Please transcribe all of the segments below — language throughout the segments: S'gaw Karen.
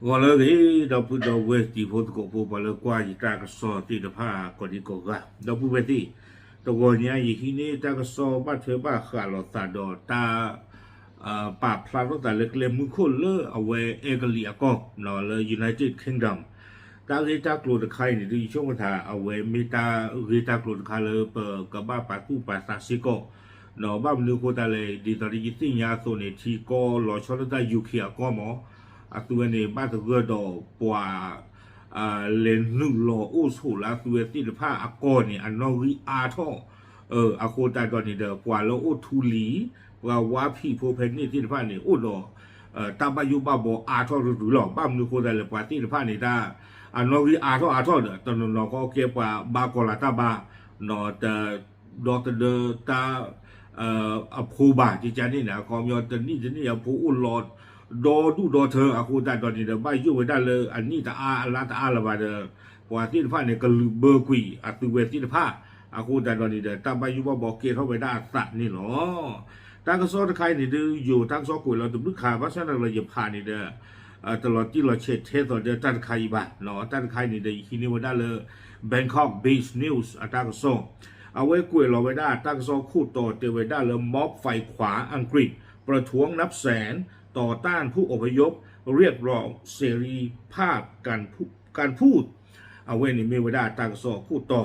ဂီၤလၢအဂ့ၤ ဒီပုၢ်ဒီဝဲၢ်တံၤဖိသကိးဖိ ပှၤလၢကွၢ်ယတၢ်ကစီၣ်သ့ၣ်တဖၣ်ကိးဒံကိးဂၤ, ဒီပုၢ်ဝဲၢ်သ့ၣ်, တဂီၤညါ ယဟံးန့ၢ်တၢ်ကစီၣ်ဘၣ်ထွဲဘၣ်ဃးလိာ်သးဒီးတၢ် ပာ်ဖျါထီၣ်သးလၢကျဲမုၢ်ခိၣ်လၢအဝဲအဲကလံးအကီၢ် လၢ United Kingdom တၢ်ဂ့ၢ်တၢ်ကျိၤတခါအံၤန့ၣ် ဒုးယဆိကမိၣ်သး အဝဲမ့ၢ်တၢ်ဂ့ၢ်တၢ်ကျိၤတခါလၢပကဘၣ်ပာ်သူၣ်ပာ်သးစ့ၢ်ကီး, ဘၣ်မနုၤအဃိသတးလဲၣ် ဒ်သိးဒီးယသ့ၣ်ညါအသိးန့ၣ် ထံကီၢ်လီၤဆီဒၣ်တၢ် ယူၣ်ခ့ၣ် အကီၢ်မး, အသုဝဲန့ၣ် ဘၣ်သဂၢၢ်ဒီးပှၤ လဲၤနုာ်လီၤအိၣ်ဆိးလၢအသုဝဲသ့ၣ်တဖၣ်အကီၢ်န့ၣ် အနီၣ်ဂံၢ်အါထီၣ်, အဃိသတးဒီးန့ၣ်ဒီး ပှၤလၢအိၣ်ထူလံၤ, ပှၤဝါဖံးဖိဖဲန့ၣ်သ့ၣ်တဖၣ်န့ၣ် အိၣ်ဒီး တၢ်ဘၣ်ယိၣ်ဘၣ်ဘီအါထီၣ်တဒုလီၤ. ဘၣ်မနုၤအဃိသတးလဲၣ် ပှၤသ့ၣ်တဖၣ်န့ၣ် တၢ် အနီၣ်ဂံၢ်အါထီၣ်အါထီၣ်ဒီး တနီၤနီၤကီကဲပှၤဘါကီၤလၤတၢ်ဘါ, ဒီသဒၢတၢ် အဖိဘၣ် ကကန့ၣ်န့ၣ် အခီပညီတနံၣ်တနံၣ်အဖိအိၣ်လီၤ ဒီဒူၣ်ဒီထၢ အဃိသတးဒီးန့ၣ်ဒီး ဘၣ်ယိၣ်ဝဲဒၣ်လၢအနံၣ်တအါအလါတအါလၢၤဘၣ်ဒီး ပှၤသ့ၣ်တဖၣ်န့ၣ် ကလုာ်ဘၢကွံာ်အသုဝဲသ့ၣ်တဖၣ်, အဃိသတးဒီးန့ၣ်ဒီး တၢ်ဘၣ်ယိၣ်ဘၣ်ဘီကဲထီၣ်ဝဲဒၣ်အသးန့ၣ်လီၤ. တၢ်ကစီၣ်တခါအံၤန့ၣ်ဒီး ယိၤတၢ်ကစီၣ်ကွဲးလီၤတဘျုးခါ ဘၣ်ဆၣ်သနာ်က့လၢယဖးန့ၣ်ဒီး တလီၤတံၢ်လီၤဆဲးထဲသိးဒီးတၢ်တခါအံၤဘၣ်, တၢ်တခါအံၤန့ၣ်ဒီး ယဟံးန့ၢ်ဝဲဒၣ်လၢ Bangkok Base News အတၢ်ကစီၣ်, အဝဲကွဲးလီၤဝဲဒၣ်တၢ်ကစီၣ်ခိၣ်တီတဲဝဲဒၣ်လၢ ม็อบไฟขวาอังกฤษ ประท้วงนับแสน ต่อต้านผู้อพยพ เรียกร้องเสรีภาพการพูด အဝဲန့ၣ်မ့ၢ်ဝဲဒၣ်တၢ်ကစီၣ်ခိၣ်တီ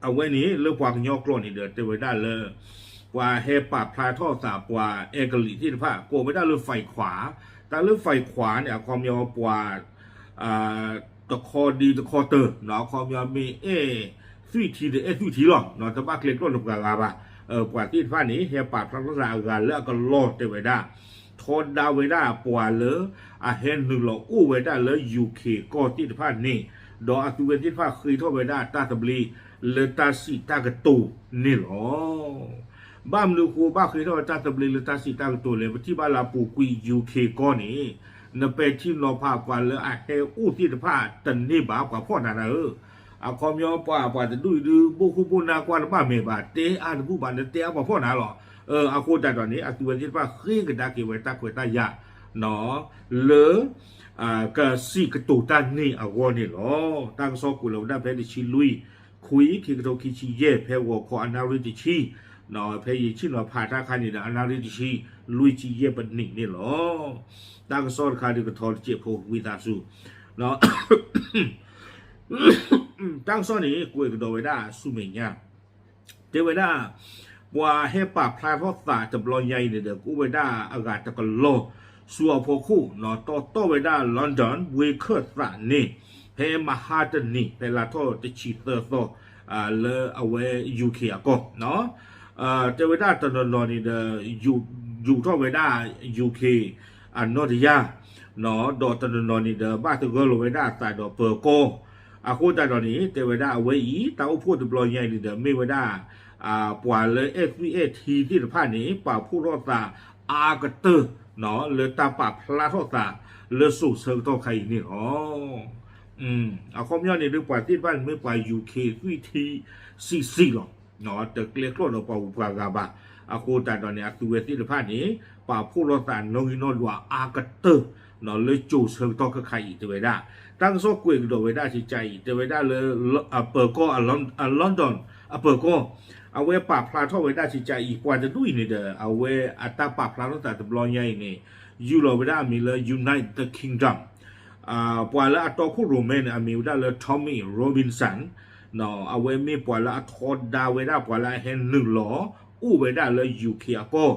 အဝဲန့ၣ်လၢပှၤကညီကျိာ်န့ၣ်ဒီး တဲဝဲဒၣ်လၢ ပှၤဟဲပာ်ဖျါထီၣ်သးပှၤအဲကလံးသ့ၣ်တဖၣ် ကိးဝဲဒၣ်လၢ ไฟขวา, တၢ်လၢ ไฟขวา န့ၣ် အခီပညီပှၤ တခီဒံတခီတၢၢ် အခီပညီမ့ၢ်အဲၣ်သွံၣ်ထံဒီးအဲၣ်သွံၣ်ထံလီၤ, တဘၣ်ကျဲကျီၢ်တပှၤဂၤဘၣ်. ပှၤသ့ၣ်တဖၣ်န့ၣ် ဟဲပာ်ဖျါထီၣ်သးအဂၤလၢအကလီၢ်တဲဝဲဒၣ် ထီဒါဝဲဒၣ်ပှၤလၢ အဟဲနုာ်လီၤအိၣ်ဝဲဒၣ်လၢ UK ကီၢ်သ့ၣ်တဖၣ်န့ၣ်, ဒီးအသုဝဲသ့ၣ်တဖၣ်ဃ့ထီၣ်ဝဲဒၣ်တၢ်သဘျ့လၢတၢ်စံးတၢ်ကတိၤန့ၣ်လီၤ. ဘၣ်မနုၤအဃိဘၣ်ဃ့ထီၣ်ဝဲတၢ်သဘျ့လၢတၢ်စံးတၢ်ကတိၤလဲၣ်, ပထံၣ်ဘၣ်လၢအပူၤကွံာ် UK ကီၢ်န့ၣ် နပဲာ်ထံနီၤဖးပှၤလၢအဟဲအိၣ်သ့ၣ်တဖၣ်တန့ၢ်ဘၣ်ပှၤဖီၣ်နၤဒၣ်ဧၢ အခီပညီပှၤ ပှၤတဒူၣ်အံၤဒုး ဘိၣ်ခိၣ်ဘိၣ်နၢ်ကွၢ်တဘၣ်မဲာ်ဘၣ် တဲအါတဘူၣ်ဘၣ် နတဲအါပှၤဖီၣ်နၤလီၤ. အဃိသတးဒီးန့ၣ် အသုဝဲသ့ၣ်တဖၣ်ဃ့ကဒါက့ၤဝဲတၢ်ခွဲးတၢ်ယာ် လၢ ကစံးကတိၤတၢ်န့ၣ်အဂီၢ်န့ၣ်လီၤ. တၢ်ကစီၣ်ကွဲးလီၤဝဲဒၣ်ဖဲတဆံလွံၢ် ခွံ ခံကထိခံဆံယဲၢ် ဖဲဂီၤခီအနၣ်ရံၣ်တဆံ, ဖဲယဆ့ၣ်နီၤဖးတၢ်ခါန့ၣ်ဒီး အနၣ်ရံၣ်တဆံ လွံၢ်ဆံယဲၢ်ပနံးန့ၣ်လီၤ. တၢ်ကစီၣ်တခါဒုးကထီတစဲးဖိဝံသးစူၤ တၢ်ကစီၣ်န့ၣ် ကွဲးကဒီးဝဲဒၣ်ဆူမဲာ်ညါ, တဲဝဲဒၣ် ပှၤဟဲပာ်ဖျါထီၣ်သးတဘျီညါအံၤန့ၣ်ဒီး ကအိၣ်ဝဲဒၣ်အဂၤတကလီၢ် ဆူအဖီခိၣ် တီတီၢ်ဝဲဒၣ် London ဝ့ၢ်ခၢၣ်သးန့ၣ် ဖဲမဟါတနံၤ ဖဲလါထီၣ်တဆံသၢသီ လၢအဝဲ UK အကီၢ် တဲဝဲဒၣ်တနီၤနီၤန့ၣ်ဒီး ယူာ်ထီၣ်ဝဲဒၣ် UK အနီၢ်တယၢ် ဒီးတနီၤနီၤန့ၣ်ဒီး ဘၣ်သဂၢၢ်လီၤဝဲဒၣ်အသးဒီးပၢၤကီၢ်, အဃိသတးဒီးန့ၣ် တဲဝဲဒၣ်အဝဲအံၤ တၢ်အိၣ်ဖှိၣ်တဘျီညါအံၤန့ၣ်ဒီး မ့ၢ်ဝဲဒၣ် ပှၤလၢအဲၣ်သွံၣ်အဲၣ်ထံသ့ၣ်တဖၣ်န့ၣ် ပာ်ဖှိၣ်ထီၣ်သးအါကတၢၢ် လၢတၢ်ပာ်ဖျါထီၣ်သး လၢစိၤဆၢကတီၢ်ခါအံၤန့ၣ်လီၤ. အခီပညီန့ၣ်ဒီး ပှၤသ့ၣ်တဖၣ်န့ၣ်မ့ၢ်ပှၤ UK သွံၣ်ထံဆံးဆံးလီၤ. တကျဲကျီၢ်ဒီးပှၤဂုၤပှၤဂၤဘၣ်. အဃိသတးဒီးန့ၣ် အသုဝဲသ့ၣ်တဖၣ်န့ၣ် ပာ်ဖှိၣ်ထီၣ်သးနီၣ်ဂံၢ်နီၣ်ဒွးအါကတၢၢ် လၢစိၤဆၢကတီၢ်ခဲခါအံၤ တဲဝဲဒၣ်. တၢ်ကစီၣ်ကွဲးကဒီးဝဲဒၣ်ကကအံၤ တဲဝဲဒၣ်လၢ အပၢၤကီၢ် အ London အပၢၤကီၢ် အဝဲပာ်ဖျါထီၣ်ဝဲဒၣ်ကကအံၤ ပှၤတဒူၣ်အံၤန့ၣ်ဒီး အဝဲအတၢ်ပာ်ဖျါထီၣ်သးတဘျီညါအံၤန့ၣ် ယူၢ်လီၤဝဲဒၣ်အမံၤလၢ United Kingdom ပှၤလၢအတီခိၣ်ရိၣ်မဲန့ၣ် အမံၤဝဲဒၣ်လၢ Tommy Robinson အဝဲမ့ၢ်ပှၤလၢအထီဒါဝဲဒၣ် ပှၤလၢအဟဲနုာ်လီၤ အိၣ်ဝဲဒၣ်လၢ UK အကီၢ်.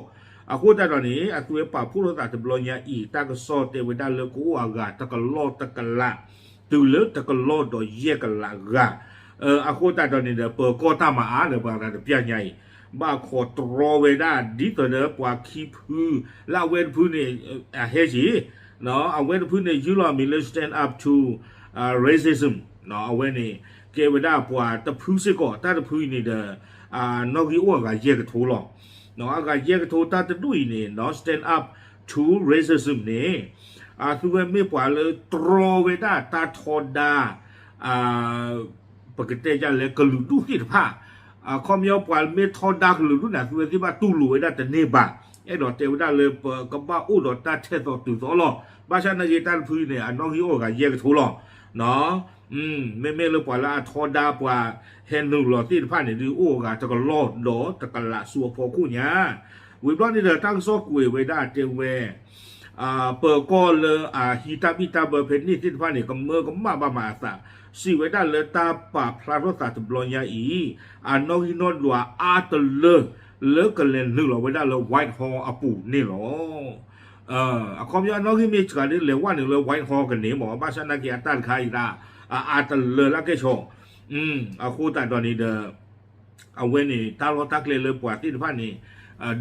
အဃိသတးဒီးန့ၣ် အသုဝဲပာ်ဖှိၣ်ထီၣ်သးတဘျီညါအံၤ တၢ်ကစီၣ်တဲဝဲဒၣ်လၢကအိၣ်အဂၤတကလီၢ်တကလး တုၤလၢတကလီၢ်ဒီးယဲၢ်ကလးဂၤ. အဃိသတးဒီးန့ၣ်ဒီး ပၢၤကီၢ်တၢ်မၤအါဒီးပှၤတပျၢ်ညါအံၤ ဘၣ်ခိးတြီဝဲဒၣ် ဒ်သိးဒီးပှၤခံဖု လၢအဝဲတဖုန့ၣ် အဟဲက့ၤ အဝဲတဖုန့ၣ် ယူၢ်လီၤအမံၤလၢ Stand Up to Racism အဝဲန့ၣ် ကဲဝဲဒၣ်ပှၤတဖုစ့ၢ်ကီး တၢ်တဖုအံၤန့ၣ်ဒီး နီၣ်ဂံၢ်အိၣ်အဂၤယဲၢ်ကထိလီၤ. အဂၤယဲၢ်ကထိတၢ်တဒူၣ်အံၤန့ၣ် Stand Up to Racism န့ၣ် အသုဝဲမ့ၢ်ပှၤလၢတြီဝဲဒၣ်တၢ်ထီဒါ ပကတဲဒ်လဲၣ် ကလုာ်ဒူၣ်သ့ၣ်တဖၣ် အခီပညီပှၤမ့ၢ်ထီဒါကလုာ်ဒူၣ်န့ၣ် အသုဝဲသ့ၣ်တဖၣ်တူၢ်လိာ်ဝဲဒၣ်တန့ၢ်ဘၣ်, အဲၣ်ဒိးတဲဝဲဒၣ်လၢပကဘၣ်အိၣ်ဒီးတၢ်ထဲသိးတုၤသိးလီၤ. ဘၣ်ဆၣ်နာ်က့တၢ်တဖုန့ၣ် အနီၣ်ဂံၢ်အိၣ်အဂၤယဲၢ်ကထိလီၤ. မ့မ့ၢ်လၢပှၤလၢအထီဒါပှၤဟဲနုာ်လီၤသ့ၣ်တဖၣ်န့ၣ်ဒုးအိၣ်အဂၤတကလီၢ်ဒီးတကလးဆူအဖီခိၣ်ညါ. ဝံၤဘျီန့ၣ်ဒီးတၢ်ကစီၣ်ကွဲးဝဲဒၣ်တဲဝဲ ပၢၤကီၢ်လၢအဟံးတၢ်ဘံၣ်တၢ်ဘၢဖဲန့ၣ်သ့ၣ်တဖၣ်န့ၣ် ကမၢကမၣ်ဘၣ်မးအသး, စံးဝဲဒၣ်လၢတၢ်ပာ်ဖျါထီၣ်သးတဘျီညါအံၤ အနီၣ်ဂံၢ်နီၣ်ဒွးအါတလၢ လၢကလဲၤနုာ်လီၤဝဲဒၣ်လၢ Whitehall အပူၤန့ၣ်လီၤ. အခီပညီအနီၣ်ဂံၢ်မ့ၢ်စှၤဒ်လဲၤဝဲနုာ်လၢ Whitehall ကန့ၣ်မ့ၢ် ဘၣ်ဆၣ်နာ်က့အတၢ်တခါအံၤဒၣ် အအါတလၢလၢကဲၣ်ဆိး, အဃိသတးဒီးန့ၣ်ဒီး အဝဲန့ၣ် တၢ်လီၢ်တၢ်ကျဲလၢပှၤသ့ၣ်တဖၣ်န့ၣ်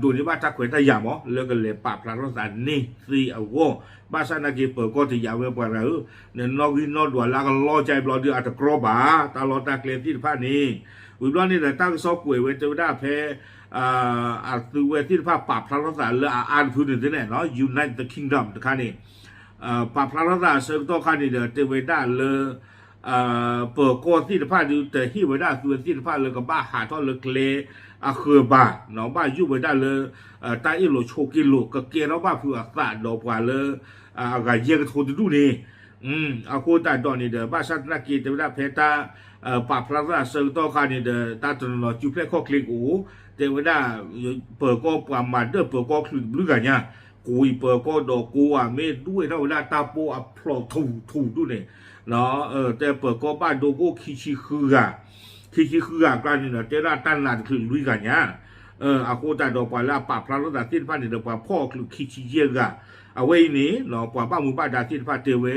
ဒိးန့ၢ်ဘၣ်တၢ်ခွဲးတၢ်ယာ်မး လၢကလဲၤပာ်ဖျါထီၣ်သးန့ၢ်သ့အဂီၢ်, ဘၣ်ဆၣ်နာ်က့ပၢၤကီၢ်တယာ်ဝဲပှၤဂၤဧၢ, နနီၣ်ဂံၢ်နီၣ်ဒွးလၢအကလီၢ်ကၢအံၤဘျီဒုးအတကြီဘၣ် တၢ်လီၢ်တၢ်ကျဲသ့ၣ်တဖၣ်န့ၣ်. ဝံၤဘျီန့ၣ်ဒီးတၢ်ကစီၣ်ကွဲးဝဲတဲဝဲဒၣ်ဖဲ အသုဝဲသ့ၣ်တဖၣ်ပာ်ဖျါထီၣ်သးလၢအအါတဖုန့ၣ်သ့ၣ်န့ၣ် United Kingdom တခါန့ၣ် ပာ်ဖျါထီၣ်သးအဆၢကတီၢ်ခါန့ၣ်ဒီး တဲဝဲဒၣ်လၢ ပၢၤကီၢ်သ့ၣ်တဖၣ်ဒုး တဟ့ၣ်ဝဲဒၣ်အသုဝဲသ့ၣ်တဖၣ်လၢကဘၣ်ဟးထီၣ်လၢကျဲအဃၢၤဘၣ်, ဘၣ်ယိၣ်ဝဲဒၣ်လၢ တၢ်အ့ၣ်လိာ်ဆိးက့လိာ် ကကဲထီၣ်ဘၣ်ဖုးအသးဒီးပှၤလၢ အဂၤယဲၢ်ကထိတဒူၣ်န့ၣ်. အဃိသတးဒီးန့ၣ်ဒီး ဘၣ်ဆၣ်သနာ်က့တဲဝဲဒၣ်ဖဲတၢ် ပာ်ဖျါထီၣ်သးအဆၢကတီၢ်ခါန့ၣ်ဒီး တၢ်တနီၤနီၤစုဖျဲၣ်ခီၣ်ချ့ကအိၣ်, တဲဝဲဒၣ် ပၢၤကီၢ်ပှၤမၤဒၢၣ်ပၢၤကီၢ်ချုးတဘျုးဂၤညါ, ကွံာ်ပၢၤကီၢ်ဒီးကိးဂၤ မ့ၢ်ဒွဲၣ်ထီၣ်ဝဲဒၣ်တၢ်ပိၢ်အဖျိးထူၣ်ထူၣ်ဒူၣ်န့ၣ်, တဲပၢၤကီၢ်ဘၣ်ဒိကအိၣ်ခံဆံဃုဂၤ, ခံဆံဃုဂၤအကျါန့ၣ်ဒီး တဲဒၣ်တၢ်နာ်တချုးလွံၢ်ဂၤညါ. အဃိသတးဒီးပှၤလၢအပာ်ဖျါထီၣ်သးသ့ၣ်တဖၣ်န့ၣ်ဒီး ပှၤဖီၣ်အချုးခံဆံယဲၢ်ဂၤ, အဝဲအံၤန့ၣ် ပှၤဘၣ်မူဘၣ်ဒါသ့ၣ်တဖၣ်တဲဝဲ,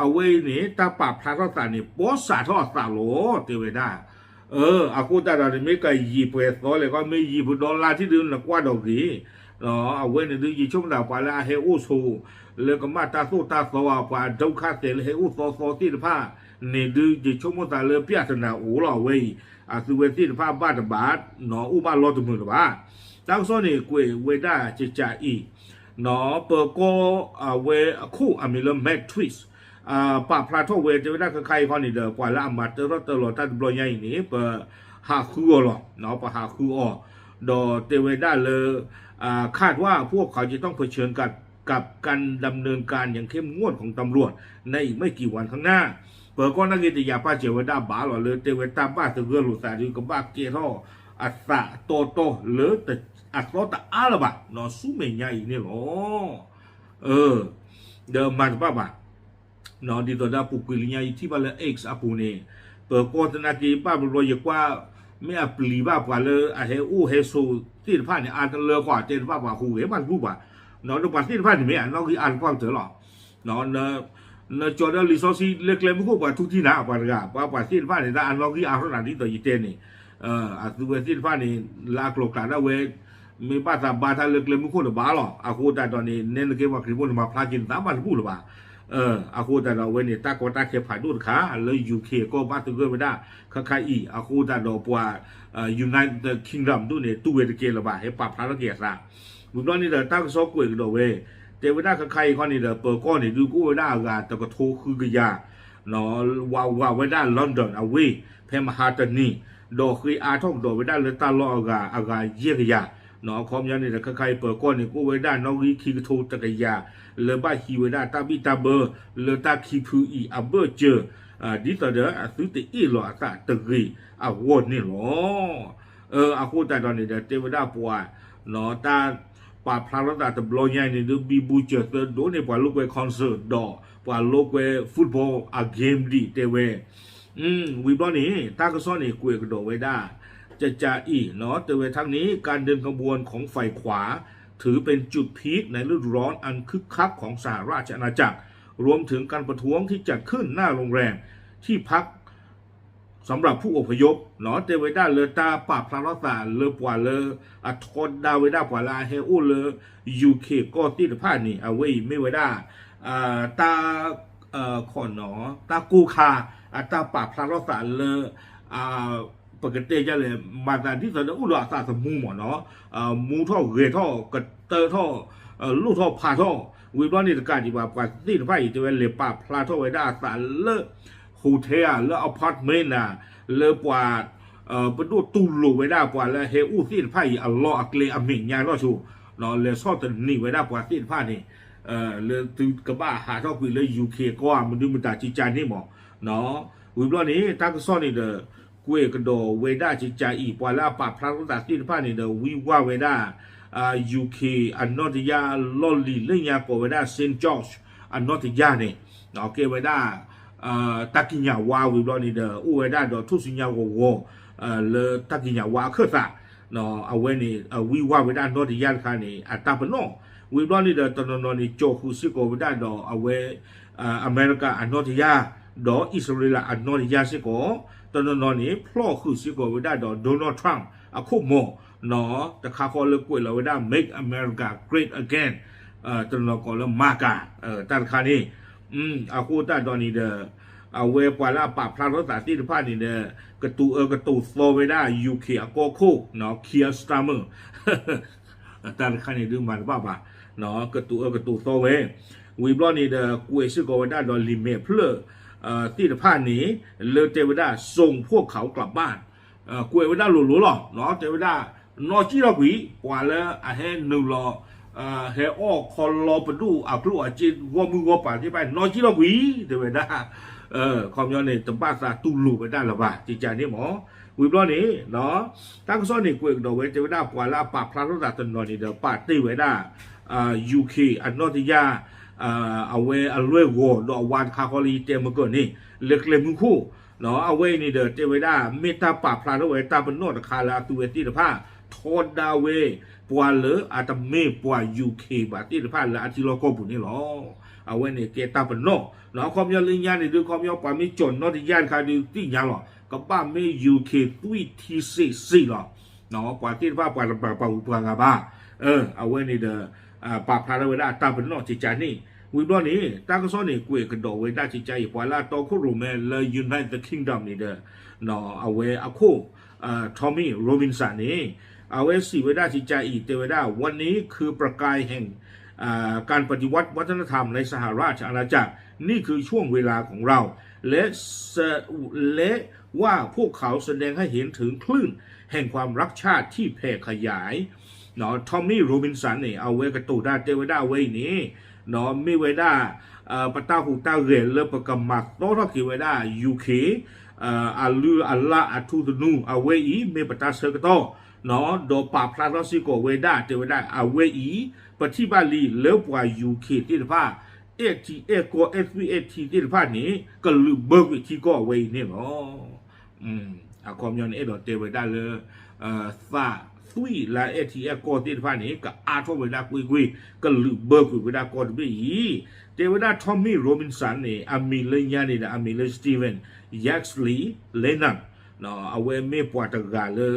အဝဲအံၤန့ၣ် တၢ်ပာ်ဖျါထီၣ်သးန့ၣ် ပီစးထီၣ်အသးလီၤ တဲဝဲဒၣ်. အဃိသတးဒီးန့ၣ် မ့ၢ်ကယံာ်ပှဲၤသီလဲၣ်ကီး မ့ၢ်ယံာ်ပဒီလါထံၣ်ဒုးနကွၢ်ဒီးဂ့ၤ, အဝဲန့ၣ်ဒုးယဆိကမိၣ်သးပှၤလၢအဟဲအိၣ်ဆိး လၢကမၣ်တၢ်သိၣ်တၢ်သီ ပှၤအဒိၣ်ခၣ်သဲးလၢဟဲအိၣ်သီသီသ့ၣ်တဖၣ်န့ၣ်ဒုး ယဆိကမိၣ်သးလၢပျၢ်တနၤအိၣ်လီၤ အဝဲအံၤ, အသုဝဲသ့ၣ်တဖၣ်ဘၣ်တဘၣ် အိၣ်ဘၣ်လီၤတမုာ်လၢၤဘၣ်. တၢ်ကစီၣ်န့ၣ်ကွဲးဝဲဒၣ်ကကးအံၤ ပၢၤကီၢ်အဝဲအခိၣ်အမံၤလၢ Matt Twiss ပာ်ဖျါထီၣ်ဝဲတဲဝဲဒၣ်ခဲခါအံၤခီန့ၣ်ဒီး ပှၤလၢအမၤတၢထီၣ်တၢလီၤတၢ်တဘျီညါအံၤန့ၣ် ပဟးဃုအီၤလီၤ, ပဟးဃုအီၤ, ဒီးတဲဝဲဒၣ်လၢ คาดว่าพวกเขาจะต้องเผชิญกับการดำเนินการอย่างเข้มงวดของตำรวจในอีกไม่กี่วันข้างหน้า ပၢၤကီၢ်နာ်က့တယာ်ပာ်စၢၤဝဲဒၣ်ဘၣ်လီၤ လၢတဲဝဲတၢ်ဘၣ်သဂၢၢ်လိာ်သးဒုး ကဘၣ်ကဲထီၣ်အသးတီတီလၢအသီတအါလၢၤဘၣ် ဆူမဲာ်ညါအံၤန့ၣ်လီၤ. ဒီးမၤတဘၣ်ဘၣ် ဒ်သိးဒီးအပူၤကွံာ်လၢညါအံၤထံၣ်ဘၣ်လၢ X အပူၤန့ၣ် ပၢၤကီၢ်သနာ်က့ဘၣ်ဘျီဘျီယကွၢ် မ့ၢ်အပျံၤဘၣ်ပှၤလၢအဟဲအိၣ်ဟဲဆိးသ့ၣ်တဖၣ်န့ၣ် အါတလၢဃီတဲတဘၣ်ပှၤဟူးဂဲၤဘၣ်တဘူၣ်ဘၣ်, ဒီးပှၤသ့ၣ်တဖၣ်န့ၣ်မ့ၢ်အနီၣ်ဂံၢ်အါတပှၢ်ကတၢၢ်လီၤ. နကၠီဒီးလံာ်စီဆှံလၢကျဲမုၢ်ခိၣ်ပှၤထူတံၢ်နၤ ပှၤတဂၤ ပှၤပှၤသ့ၣ်တဖၣ်န့ၣ် တၢ်အနီၣ်ဂံၢ်အါထီၣ်နၤဒ်သိးယတဲန့ၣ် အသုဝဲသ့ၣ်တဖၣ်န့ၣ် လၢအကျိၤကျဲဒၣ်ဝဲ မ့ၢ်ဘၣ်သးဘါတၢ်လၢကျဲမုၢ်ခိၣ်တဘၣ်လီၤ. အဃိသတးဒီးန့ၣ် နဲနကဲပှၤခရံာ်ဖိန့ၣ် မၤဖျါက့ၤနသးဘၣ်တဘူၣ်လၢၤဘၣ်. အဃိသတးဒီးအဝဲန့ၣ် တၢ်ကီတၢ်ခဲဖးဒိၣ်တခါ လၢ UK ကီၢ်ဘၣ်သဂၢၢ်ဝဲဒၣ် ခါခါအံၤ အဃိသတးဒီးပှၤ United Kingdom ဒိၣ်န့ၣ် တူၢ်ဝဲတကဲလၢၤဘၣ် ဟဲပာ်ဖျါထီၣ်က့ၤအသး. ဝံၤဘျီန့ၣ်ဒီး တၢ်ကစီၣ်ကွဲးကဒီးဝဲ တဲဝဲဒၣ်ခါခါအံၤခီန့ၣ်ဒီး ပၢၤကီၢ်န့ၣ်ဒုးကအိၣ်ဝဲဒၣ်အဂၤတကထိဃုကယၤ ဝးဝးဝဲဒၣ် London အဝ့ၢ် ဖဲမဟါတနံၤ ဒီးဃ့အါထီၣ်ကဒီးဝဲဒၣ်လၢတၢ်လီၢ်အဂၤ အဂၤယဲၢ်ကယၤ, အခီပညီန့ၣ်ဒီး ခါခါအံၤပၢၤကီၢ်န့ၣ် ကအိၣ်ဝဲဒၣ်နီၣ်ဂံၢ်ခံကထိတကယၤ လၢဘၣ်ဟံးဝဲဒၣ်တၢ်ဘံၣ်တၢ်ဘၢ လၢတၢ်ခံဖုအံၤအဘၢၣ်စၢၤ ဒ်သိးဒီးအသုတအ့ၣ်လီၤအသးတဂ့ၤအဂီၢ်န့ၣ်လီၤ. အဃိသတးဒီးန့ၣ်ဒီး တဲဝဲဒၣ်ပှၤ တၢ်ပာ်ဖျါထီၣ်သးတဘျီညါအံၤန့ၣ်ဒုး ဘံဘူစၢၤသၢဒိၣ်န့ၢ်ပှၤလိာ်ကွဲ concert ဒီးပှၤလိာ်ကွဲ football အ game ဒံးတဲဝဲ. ဝံၤဘျီန့ၣ် တၢ်ကစီၣ်န့ၣ်ကွဲးကဒီးဝဲဒၣ် ကကးအံၤ တဲဝဲ ทั้งนี้การเดินขบวนของฝ่ายขวา ถือเป็นจุดพีคในฤดูร้อนอันคึกคักของสหราชอาณาจักร รวมถึงการประท้วงที่จัดขึ้นหน้าโรงแรมที่พัก สำหรับผู้อพยพ တဲဝဲဒၣ်လၢတၢ်ပာ်ဖျါထီၣ်သးလၢပှၤလၢအထီဒါဝဲဒၣ်ပှၤလၢအဟဲအိၣ်လၢ UK ကီၢ်သ့ၣ်တဖၣ်န့ၣ် အဝဲအံၤမ့ၢ်ဝဲဒၣ် တၢ် ခီနီၤ တၢ်ကိၢ်ခါ အတၢ်ပာ်ဖျါထီၣ်သးလၢ ပကတဲဒ်လဲၣ် မၤသးဒ်သိးဒီးအိၣ်ဒီးအသးသမူမ့ၢ်နီၤ မူထီၣ်ဂဲၤထီၣ်ကတၢထီၣ် လိၣ်ထီၣ်ဖးထီၣ် ဝံၤဘျီန့ၣ်တကးဒံးဘၣ် ပှၤသ့ၣ်တဖၣ်အံၤတဲဝဲလဲၤပာ်ဖျါထီၣ်ဝဲဒၣ်အသးလၢ hotel ဧါ လၢ apartment ဧါ လၢပှၤ ပဒိၣ်တူၢ်လိာ်ဝဲဒၣ်ပှၤလၢဟဲအိၣ်သ့ၣ်တဖၣ်အံၤအလီၢ်အကျဲအမဲာ်ညါနီၢ်ဆိ, လဲၤဆီၣ်သနံးဝဲဒၣ်ပှၤသ့ၣ်တဖၣ်န့ၣ်, လၢသုကဘၣ်ဟးထီၣ်ကွံာ်လၢ UK ကီၢ်ဧါ မနုၤမတၤကကန့ၣ်မး, ဝံၤဘျီန့ၣ် တၢ်ကစီၣ်န့ၣ်ဒီး ကွဲးကဒီးဝဲဒၣ်ကကအံၤ ပှၤလၢအပာ်ဖျါထီၣ်သးသ့ၣ်တဖၣ်န့ၣ်ဒီး ဝံဝါဝဲဒၣ် UK အနီၣ်တယၢ်လီၢ်လံၤလၢညါကိးဝဲဒၣ် Saint George အနီၣ်တယၢ်န့ၣ်, ကဲဝဲဒၣ် တၢ်ကံးညာ်ဝါဝံၤဘျီန့ၣ်ဒီး အိၣ်ဝဲဒၣ်ဒီးထူၣ်စုညါဂီၤဂီၤ လၢတၢ်ကံးညာ်ဝါအခၢၣ်သး, အဝဲန့ၣ် ဝံဝါဝဲဒၣ်နီၣ်တယၢ်တခါန့ၣ် အတၢ်ပနီၣ်, ဝံၤဘျီန့ၣ်ဒီး တနီၤနီၤန့ၣ် ကၠီဃုာ်စ့ၢ်ကီးဝဲဒၣ်ဒီးအဝဲ အမဲရကၤအနီၣ်တယၢ် ဒီးအံၣ်စရ့လးအနီၣ်တယၢ်စ့ၢ်ကီး, တနီၤနီၤန့ၣ် ဖျီၣ်ဃုာ်စ့ၢ်ကီးဝဲဒၣ်ဒီး Donald Trump အခိၣ်မီၤ တခါဃီလၢကွဲးလီၤဝဲဒၣ် Make America Great Again, တနီၤကိးလၢ MAGA တၢ်တခါန့ၣ်, အဃိသတးဒီးန့ၣ်ဒီး အဝဲပှၤလၢအပာ်ဖျါထီၣ်သးသ့ၣ်တဖၣ်န့ၣ်ဒီး ကတိၤအၢကတိၤသီဝဲဒၣ် UK အကီၢ်ခိၣ် Keir Starmer တၢ်တခါန့ၣ်ဒုးမၤတဘၣ်ဘၣ်, ကတိၤအၢကတိၤသီဝဲ, ဝံၤဘျီန့ၣ်ဒီး ကွဲးစ့ၢ်ကီးဝဲဒၣ်ဒီးလံာ်မဲာ်ဖျၢၣ်သ့ၣ်တဖၣ်န့ၣ် လၢတဲဝဲဒၣ် ส่งพวกเขากลับบ้าน, ကွဲးဝဲဒၣ်လိၤလိၤလီၤ, တဲဝဲဒၣ် နီၢ်ကံၣ်ထီၣ်ကွံာ် ပှၤလၢအဟဲနုာ်လီၤ ဟဲအီၣ်ခီလီပဒိၣ်အကျိၣ်အစ့ဂီၢ်မုၢ်ဂီၢ်ပၤသ့ၣ်တဖၣ် နီၢ်ကံၣ်ထီၣ်ကွံာ် တဲဝဲဒၣ်, ခီပညီန့ၣ် တဘၣ်သးတူၢ်လိာ်ဝဲဒၣ်လၢၤဘၣ် ကကန့ၣ်မး, ဝံၤဘျီန့ၣ် တၢ်ကစီၣ်န့ၣ်ကွဲးကဒီးဝဲ တဲဝဲဒၣ်ပှၤလၢအပာ်ဖျါထီၣ်သးတနီၤန့ၣ်ဒီး ပာ်တ့ၢ်ဝဲဒၣ် UK အနီၣ်တယၢ် အဝဲအလွဲၢ်ဂီၤဒီးအဝၤတခါဃီလၢယတဲမုၢ်ကၢၢ်န့ၣ် လၢကျဲမုၢ်ခိၣ်, အဝဲအံၤန့ၣ်ဒီး တဲဝဲဒၣ် မ့ၢ်တၢ်ပာ်ဖျါထီၣ်ဝဲတၢ်ပနီၣ်တခါလၢအသုဝဲသ့ၣ်တဖၣ် ထီဒါဝဲ ပှၤလၢအတမ့ၢ်ပှၤ UK ဘၣ်သ့ၣ်တဖၣ်လၢအထံလီၢ်ကီၢ်ပူၤန့ၣ်လီၤ. အဝဲန့ၣ်ကဲတၢ်ပနီၣ်, အခီပညီလၢညါန့ၣ်ဒုး ခီပညီပှၤမ့ၢ်ကၠီၣ်နီၣ်တယၢ်တခါဒုးသ့ၣ်ညါလီၤ, ကဘၣ်မ့ၢ် UK သွံၣ်ထံစ့ၣ်စ့ၣ်လီၤ. ပှၤသ့ၣ်တဖၣ်ပှၤတဘၣ်ပှၤဂုၤပှၤဂၤဘၣ်, အဝဲန့ၣ်ဒီး ပာ်ဖျါထီၣ်ဝဲဒၣ်အတၢ်ပနီၣ်ကကန့ၣ်, ဝံၤဘျီန့ၣ် တၢ်ကစီၣ်န့ၣ်ကွဲးကဒီးဝဲဒၣ်ကကအံၤ ပှၤလၢအတီခိၣ်ရိၣ်မဲလၢ United Kingdom န့ၣ်ဒီး အဝဲအခိၣ် Tommy Robinson န့ၣ် အဝဲစံးဝဲဒၣ်ကကအံၤ တဲဝဲဒၣ် วันนี้คือประกายแห่งการปฏิวัติวัฒนธรรมในสหราชอาณาจักร นี่คือช่วงเวลาของเรา และ และว่าพวกเขาแสดงให้เห็นถึงคลื่นแห่งความรักชาติที่แผ่ขยาย Tommy Robinson န့ၣ် အဝဲကတိၤတၢ်တဲဝဲဒၣ်အဝဲအံၤန့ၣ် မ့ၢ်ဝဲဒၣ် ပတၢ်ဟူးတၢ်ဂဲၤလၢပကမၤသီထီၣ်က့ၤဝဲဒၣ် UK အလုၢ်အလၢ်အထူသနူ အဝဲအံၤမ့ၢ်ပတၢ်ဆၢကတီၢ် ဒီးပာ်ဖျါထီၣ်စ့ၢ်ကီးဝဲဒၣ် တဲဝဲဒၣ်အဝဲအံၤ ပထံၣ်ဘၣ်လံလၢပှၤ UK သ့ၣ်တဖၣ် အဲၣ်ထံအဲၣ်ကီၢ် အဲၣ်သွံၣ်အဲၣ်ထံသ့ၣ်တဖၣ်န့ၣ် ကလုာ်ဘၢကွံာ်ထံကီၢ်အဝဲအံၤန့ၣ်လီၤ. အခီပညီန့ၣ် အဲၣ်ဒိးတဲဝဲဒၣ်လၢ သးသွံၣ်လၢအဲၣ်ထံအဲၣ်ကီၢ်သ့ၣ်တဖၣ်န့ၣ် ကအါထီၣ်ဝဲဒၣ်ကွ့ၢ်ကွ့ၢ် ကလုာ်ဘၢကွံာ်ဝဲဒၣ်ကီၢ်တဘ့ၣ်အံၤ, တဲဝဲဒၣ် Tommy Robinson န့ၣ် အမံၤလၢညါန့ၣ်ဒီး အမံၤလၢ Stephen Yaxley Lennon အဝဲမ့ၢ်ပှၤတဂၤလၢ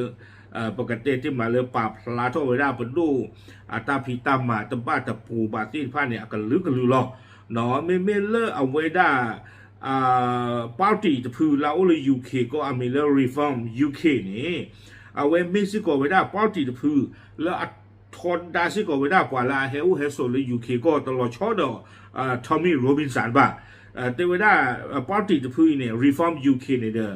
ပကတဲတ့ၢ်မးလၢပာ်ဖျါထီၣ်ဝဲဒၣ်ပဒိၣ် အတၢ်ဖံးတၢ်မၤတဘၣ်တပူၤဘၣ်သ့ၣ်တဖၣ်န့ၣ် အကလုာ်ကလုာ်လီၤ. မ့မ့ၢ်လၢအဝဲဒၣ် party တဖုလၢအအိၣ်လၢ UK ကီၢ်အမံၤလၢ Reform UK န့ၣ် အဝဲမ့ၢ်စ့ၢ်ကီးဝဲဒၣ် party တဖု လၢအထီဒါစ့ၢ်ကီးဝဲဒၣ်ပှၤလၢအဟဲအိၣ်ဟဲဆိးလၢ UK ကီၢ်တလီၤဆီဒီး Tommy Robinson ဘၣ်. တဲဝဲဒၣ် party တဖုအံၤန့ၣ် Reform UK န့ၣ်ဒီး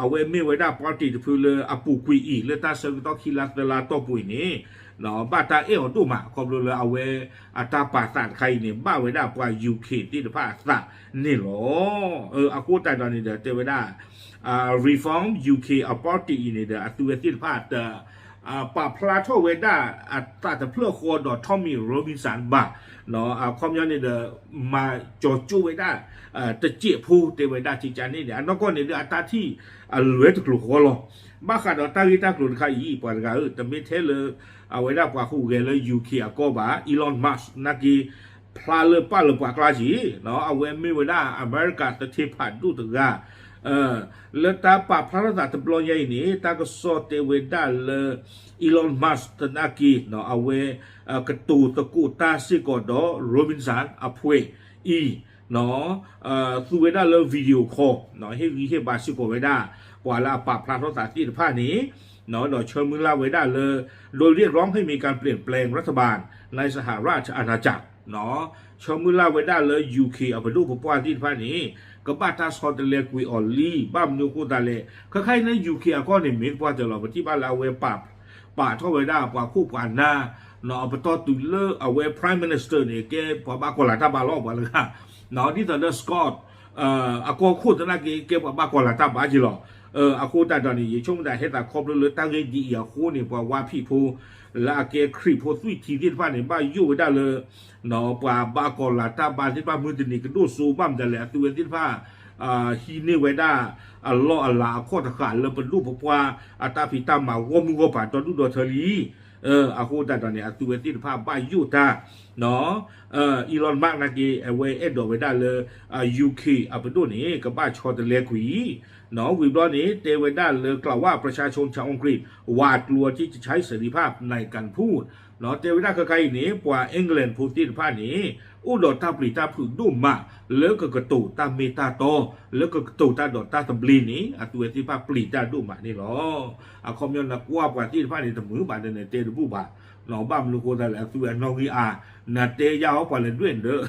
အဝဲမ့ၢ်ဝဲဒၣ် party တဖုလၢအပူၤကွံာ်အံၤ လၢတၢ်ဆၢကတီၢ်ခံလါသၢလါတီၢ်ပူၤအံၤန့ၣ် ဘၣ်တၢ်အဲၣ်အီၤဒိၣ်မး ခီဖျိလၢအဝဲအတၢ်ပာ်သးတခါအံၤန့ၣ် ဘၣ်ဝဲဒၣ်ပှၤ UK သ့ၣ်တဖၣ်အသးန့ၣ်လီၤ. အဃိသတးဒီးန့ၣ်ဒီး တဲဝဲဒၣ် Reform UK အ party အံၤန့ၣ်ဒီး အသုဝဲသ့ၣ်တဖၣ်တ ပာ်ဖျါထီၣ်ဝဲဒၣ်အသးတဖျၢၣ်ဃီဒီး Tommy Robinson ဘၣ်. အခီပညီန့ၣ်ဒီး မၤကၠီၤကၠိဝဲဒၣ် တစဲးဖိတဲဝဲဒၣ်ကကန့ၣ်န့ၣ် အနီၢ်ကီၢ်န့ၣ်ဒီးအတၢ်ထံၣ်အလွဲတကျိၤဃီလီၤ. ဘၣ်ဃးဒီးတၢ်ဂ့ၢ်တၢ်ကျိၤတခါအံၤ ပှၤတဂၤဧၢ တမ့ၢ်ထဲလၢ အဝဲဒၣ်ပှၤဟူးဂဲၤလၢ UK အကီၢ်ဘၣ် Elon Musk နာ်က့ ဖျါလၢပာ်လၢပှၤကျါက့ၤ အဝဲမ့ၢ်ဝဲဒၣ်အမဲရကၤသထ့ဖးဒိၣ်တဂၤ လၢတၢ်ပာ်ဖျါထီၣ်သးတဘျီညါအံၤန့ၣ် တၢ်ကစီၣ်တဲဝဲဒၣ်လၢ Elon Musk သနာ်က့ အဝဲ ကတိၤသကိးတၢ်စ့ၢ်ကီးဒီး Robinson အဖွဲ့အံၤ သူဝဲဒၣ်လၢ video call ဟ့ၣ်ဂံၢ်ဟ့ၣ်ဘါစ့ၢ်ကီးဝဲဒၣ် ပှၤလၢအပာ်ဖျါထီၣ်သးသ့ၣ်တဖၣ်န့ၣ် ဒီးဆၢမုၢ်လၢ်ဝဲဒၣ်လၢ โดยเรียกร้องให้มีการเปลี่ยนแปลงรัฐบาลในสหราชอาณาจักร ဆၢမုၢ်လၢ်ဝဲဒၣ်လၢ UK အပဒိၣ်ပပှၢ်သ့ၣ်တဖၣ်န့ၣ် ကဘၣ်တၢ်ဆီတလဲကွံာ်အီၤလံ. ဘၣ်မနုၤအဃိသတးလဲၣ် ခဲခါအံၤလၢ UK အကီၢ်န့ၣ် မ့ၢ်ပှၤတၢၢ်လီၤ ပထံၣ်ဘၣ်လၢအဝဲပာ် ပာ်ထီၣ်ဝဲဒၣ်ပှၤခိၣ်ပှၤနၢ် အပတီၢ်တုၤလၢအဝဲ Prime Minister န့ၣ် ကဲပှၤဘၣ်ကီၤလၤတၢ်ဘါလီၤ ပှၤလၢဂၤ ဒ်သိးဒီး Scott အကီၢ်ခိၣ်သနာ်က့ ကဲပှၤဘၣ်ကီၤလၤတၢ်ဘါက့ၤလီၤ. အဃိသတးဒီးန့ၣ် ယဆိကမိၣ်သးဟဲသးခီဖျိလၢတၢ်ဂ့ၢ်ဒ်အံၤအဃိန့ၣ် ပှၤဝါဖံးဖိ လၢအကဲခရံာ်ဖိသွံၣ်ထံသ့ၣ်တဖၣ်န့ၣ် ဘၣ်ယိၣ်ဝဲဒၣ်လၢ ပှၤဘၣ်ကီၤလၤတၢ်ဘါသ့ၣ်တဖၣ်မုၢ်တနံၤကဒိၣ်စိဘၣ်မတၤလဲၣ် အသုဝဲသ့ၣ်တဖၣ် ဟံးန့ၢ်ဝဲဒၣ် အလီၢ်အလၤအခီၣ်တဃာ်လၢပဒိၣ်ပပှၢ်အတၢ်ဖံးတၢ်မၤဂီၢ်မုၢ်ဂီၢ်ပၤဒီဒူၣ်ဒီထၢလံ. အဃိသတးဒီးန့ၣ် အသုဝဲသ့ၣ်တဖၣ်ဘၣ်ယိၣ်တၢ် Elon Musk နာ်က့ အဝဲအဲၣ်ဒိးဝဲဒၣ်လၢ UK အပဒိၣ်န့ၣ် ကဘၣ်ဆီတလဲကွံာ် ဝံၤဘျီန့ၣ် တဲဝဲဒၣ်လၢ กล่าวว่าประชาชนชาวอังกฤษหวาดกลัวที่จะใช้เสรีภาพในการพูด တဲဝဲဒၣ်ခဲခါအံၤန့ၣ် ပှၤ England ဖိသ့ၣ်တဖၣ်န့ၣ် အိၣ်ဒီးတၢ်ပျံၤတၢ်ဖုးဒိၣ်မး လၢကကတိၤတၢ်မ့ၢ်တၢ်တီ လၢကကတိၤတၢ်ဒီးတၢ်သဘျ့န့ၣ် အသုဝဲသ့ၣ်တဖၣ်ပျံၤတၢ်ဒိၣ်မးန့ၣ်လီၤ. အခီပညီနကွၢ်ပှၤသ့ၣ်တဖၣ်န့ၣ် တမုာ်ဘၣ်ဒီးနတဲတဘူၣ်ဘၣ် ဘၣ်မနုၤအဃိသတးလဲၣ် အသုဝဲအနီၣ်ဂံၢ်အါ နတဲယါအီၤပှၤလဲၤဒွဲၣ်ဒၢး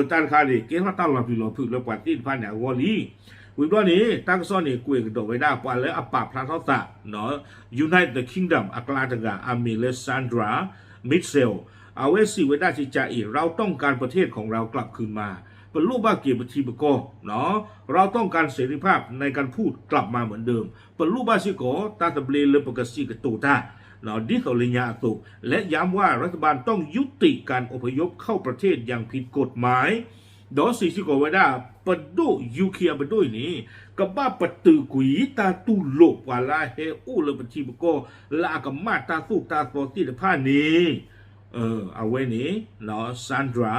တၢ်တခါန့ၣ် ကဲထီၣ်တၢ်လီၤပျံၤလီၤဖုးလၢပှၤသ့ၣ်တဖၣ်န့ၣ်အဂီၢ်လံ. ဝံၤဘျီန့ၣ် တၢ်ကစီၣ်န့ၣ် ကွဲးကဒီးဝဲဒၣ်ပှၤလၢအပာ်ဖျါထီၣ်သး United Kingdom အကျါတဂၤ အမံၤလၢ Sandra Mitchell အဝဲစံးဝဲဒၣ် ကကးအံၤ เราต้องการประเทศของเรากลับคืนมา ပလိၣ်ဘၣ်က့ၤပထံပကီၢ် เราต้องการเสรีภาพในการพูดกลับมาเหมือนเดิม ပလိၣ်ဘၣ်စ့ၢ်ကီး တၢ်သဘျ့လၢပကစံးကတိၤတၢ် ဒ်သိးလၢညါအသိး และย้ำว่ารัฐบาลต้องยุติการอพยพเข้าประเทศอย่างผิดกฎหมาย ဒီးစံးစ့ၢ်ကီးဝဲဒၣ် ပဒိၣ် UK အပဒိၣ်အံၤန့ၣ် ကဘၣ်ပတုာ်ကွံာ်တၢ်တူၢ်လိာ်ပှၤလၢအဟဲအိၣ်လၢပထံပကီၢ် လၢအကမၣ်တၢ်သိၣ်တၢ်သီသ့ၣ်တဖၣ်န့ၣ် အဝဲန့ၣ် Sandra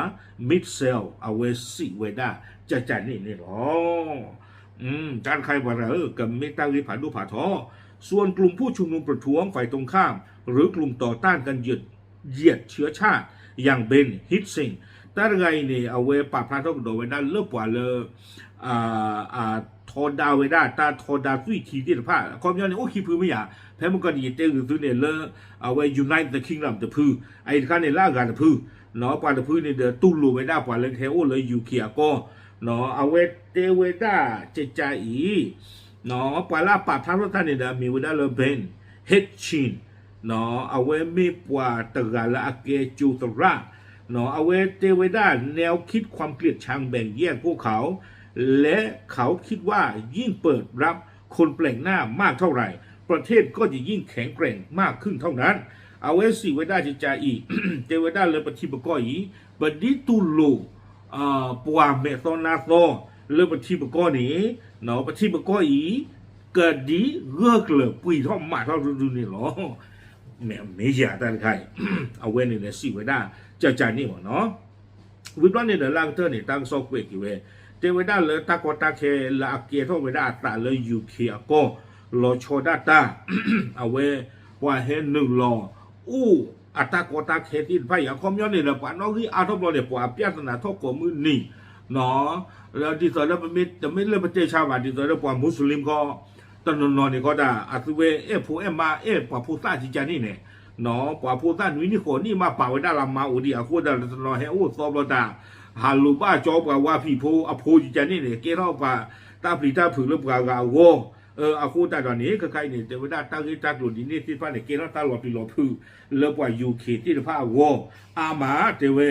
Mitchell အဝဲစံးဝဲဒၣ် ကကးန့ၣ်န့ၣ်လီၤ. တၢ်တခါအံၤပှၤတဂၤဧၢ ကမ့ၢ်တၢ်ဂ့ၢ်ဖးဒိၣ်ဖးထီ ส่วนกลุ่มผู้ชุมนุมประท้วงฝ่ายตรงข้ามหรือกลุ่มต่อต้านการเหยียดเหยียดเชื้อชาติอย่างเบน ฮิตซิง တၢ်တဂၤအံၤန့ၣ် အဝဲပာ်ဖျါထီၣ်ကဒီးဝဲဒၣ်လၢပှၤလၢ ထီဒါဝဲဒၣ် တၢ်ထီဒါသွံၣ်ထံသ့ၣ်တဖၣ် အခီပညီန့ၣ် အိၣ်ခံဖုမ့ၢ်ဧါ ဖဲမုၢ်ကီၢ်န့ၣ် ယတဲဂုာ်သုန့ၣ်လၢ အဝဲ United Kingdom တဖု အအံၤတခါန့ၣ်လၢအဂၤတဖု ပှၤတဖုန့ၣ်ဒီးတူၢ်လိာ်ဝဲဒၣ်ပှၤလၢကဟဲအိၣ်လၢ UK အကီၢ် အဝဲတဲဝဲဒၣ်ကကးအံၤ ပှၤလၢအပာ်ဖျါထီၣ်တၢ်န့ၣ်ဒီး အမံၤဝဲဒၣ်လၢ Ben Hitchens အဝဲမ့ၢ်ပှၤတဂၤလၢအကဲကၠိသရၣ် အဝဲတဲဝဲဒၣ် แนวคิดความเกลียดชังแบ่งแยกพวกเขา และเขาคิดว่ายิ่งเปิดรับคนแปลกหน้ามากเท่าไหร่ ประเทศก็จะยิ่งแข็งแกร่งมากขึ้นเท่านั้น အဝဲစံးဝဲဒၣ်ကကးအံၤ တဲဝဲဒၣ်လၢပထံပကီၢ်အံၤ ပဒ်တူၢ်လိာ် ပှၤမဲာ်သီနါသီ လၢပထံပကီၢ်န့ၣ် ပထံပကီၢ်အံၤ ကဒ်ဂၢၢ်ကျၢၤပှံၤထီၣ်မးထီၣ်ဒူဒူန့ၣ်လီၤ. မ့ၢ်ယၤတၢ်တခါအံၤ အဝဲန့ၣ်ဒီးစံးဝဲဒၣ် ကကးန့ၣ်မ့ၢ်နီၤ ဝံၤဘျီန့ၣ်ဒီးလၢအကတၢၢ်န့ၣ် တၢ်ကစီၣ်ကွဲးက့ၤဝဲ တဲဝဲဒၣ်လၢတၢ်ကီတၢ်ခဲလၢအကဲထီၣ်ဝဲဒၣ်အသးလၢ UK အကီၢ် လီၤဆီဒၣ်တၢ် အဝဲ ပှၤဟဲနုာ်လီၤအိၣ်အတၢ်ကီတၢ်ခဲသ့ၣ်တဖၣ်အံၤ အခီပညီန့ၣ်ဒီး ပှၤနီၣ်ဂံၢ်အါထီၣ်ဘျီန့ၣ် ပှၤအပြဿနာထီၣ်ကိးမုၢ်နံၤ ဒ်သိးလၢပမ့ၢ် တမ့ၢ်လၢပတဲဆါဘၣ် ဒ်သိးလၢပှၤ Muslim ခီ တနီၤနီၤန့ၣ်ခီဒၣ် အသုဝဲအဲၣ်ဖိအဲၣ်မါအဲၣ်ပှၤဖိသၣ်ကကးန့ၣ်န့ၣ် ပှၤဖိသၣ်နွံနံၣ်ဃိးနံၣ်မးပာ်ဝဲဒၣ်လၢမါအိၣ်ဒံးအဃိဒီး တနီၤဟဲအိၣ်သီဘျီတၢ် ဟးလိာ်ဘၣ်ကၠီပှၤဝါဖံးဖိအဖိကကးန့ၣ်န့ၣ် ကဲထီၣ်ပှၤတၢ်ပျံၤတၢ်ဖုးလၢပှၤဂၤအဂီၢ် အဃိသတးဒီးန့ၣ် ခဲခါအံၤန့ၣ် တဲဝဲဒၣ်တၢ်ဂ့ၢ်တၢ်ကျိၤဒ်န့ၣ်သ့ၣ်တဖၣ်န့ၣ် ကဲထီၣ်တၢ်လီၤပျံၤလီၤဖုးလၢပှၤ UK သ့ၣ်တဖၣ်အဂီၢ် အါမးတဲဝဲ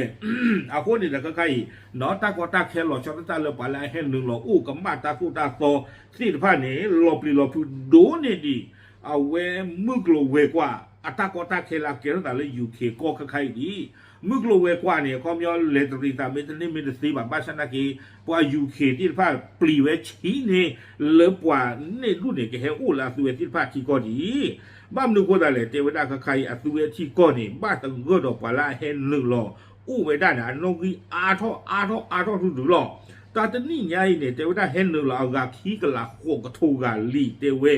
အဃိန့ၣ်ဒီးခဲခါအံၤ တၢ်ကီတၢ်ခဲလီၤဆီဒၣ်တၢ်လၢပှၤလၢအဟဲနုာ်လီၤအိၣ်ကမၣ်တၢ်သိၣ်တၢ်သီသ့ၣ်တဖၣ်န့ၣ် လီၤပျံၤလီၤဖုးဒိၣ်န့ၢ်ဒံး အဝဲမုၢ်ကျိၤဝဲၤကွာ် အတၢ်ကီတၢ်ခဲလၢအကဲထီၣ်သးလၢ UK ကီၢ်ခဲခါအံၤဒ် မုၢ်ကျိၤဝဲၤကွာ်န့ၣ် အခီပညီလဲၤတရံးသးမ့ၢ်တန့ၢ်မ့ၢ်တသ့ဘၣ် ဘၣ်ဆၣ်သနာ်က့ ပှၤ UK သ့ၣ်တဖၣ်ပျံၤဝဲဆံးန့ၢ်လၢပှၤန့ၣ်ဒူၣ်န့ၣ် ကဟဲအိၣ်လၢအသုဝဲသ့ၣ်တဖၣ်ထံကီၢ်ဒ် ဘၣ်မနုၤအဃိသတးလဲၣ် တဲဝဲဒၣ်ခဲခါအံၤ အသုဝဲထံကီၢ်န့ၣ် ဘၣ်သဂၢၢ်ဒီးပှၤလၢအဟဲနုာ်လီၤအိၣ်ဝဲဒၣ်န့ၣ် အနီၣ်ဂံၢ်အါထီၣ်အါထီၣ်အါထီၣ်ဒူဒူလီၤ. တၢ်တနံၣ်ညါအံၤန့ၣ် တဲဝဲဒၣ်ဟဲနုာ်လီၤအဂၤခံကလးဃိးကထိဂၤလံ တဲဝဲ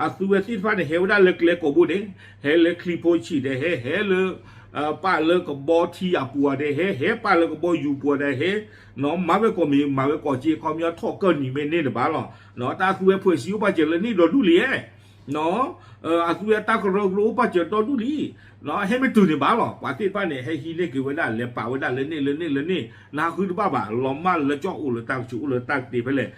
အသုဝဲသ့ၣ်တဖၣ်န့ၣ် ဟဲဝဲဒၣ်လၢကျဲကိးဘိဒဲး ဟဲလၢချံဖိဆံးဒဲး ဟဲဟဲလၢ ပာ်လၢကဘီထံအပူၤဒဲး ဟဲဟဲပာ်လၢကဘီယူၤပူၤဒဲး ဟဲ မၤဝဲကိးမံၤ မၤဝဲကိးက့ ခီပညီထီၣ်ကၢၢ်နံၤမ့ၢ်န့ၢ်တဘၣ်လီၤ. တၢ်သုဝဲဖှဲးစံအိၣ်ဘၣ်စၢၤလၢန့ၣ်ဒီးဒူၣ်လံဧါ အသုဝဲတၢ်ကရၢကရိအိၣ်ပာ်စၢၤဒီဒူၣ်လံ, ဟဲမ့ၢ်တုၤန့ၣ်ဘၣ်လီၤ. ပှၤသ့ၣ်တဖၣ်န့ၣ် ဟဲဟံးန့ၢ်က့ၤဝဲဒၣ် လဲၤပာ်ဝဲဒၣ်လၢန့ၣ်လၢန့ၣ်လၢန့ၣ် နဃုတဘၣ်ဘၣ် လီၤမၢ်လၢကၠီၣ်အိၣ်လၢတၢ်ကဆူးအိၣ်လၢတၢ်ကတ့ၢ်ဖဲလဲၣ်.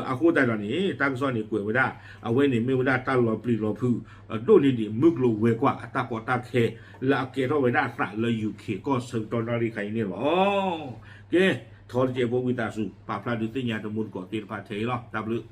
အဃိသတးဒီးန့ၣ် တၢ်ကစီၣ်န့ၣ်ကွဲးဝဲဒၣ် အဝဲန့ၣ်မ့ၢ်ဝဲဒၣ်တၢ်လီၤပျံၤလီၤဖုး အဒိၣ်န့ၢ်ဒံး မုၢ်ကျိၤဝဲၤကွာ်အတၢ်ကီတၢ်ခဲ လၢအကဲထီၣ်ဝဲဒၣ်အသးလၢ ယူၤခ့ၣ် ကီၢ်ဆၢကတီၢ်နၣ်ရံၣ်ခါအံၤန့ၣ်လီၤ. ကဲ, ထီတစဲးဖိဝံသးစူၤ ပာ်ဖျါဒုးသ့ၣ်ညါတမူတကိးသ့ၣ်တဖၣ်ထဲအံၤလီၤ. တၢ်ဘျုး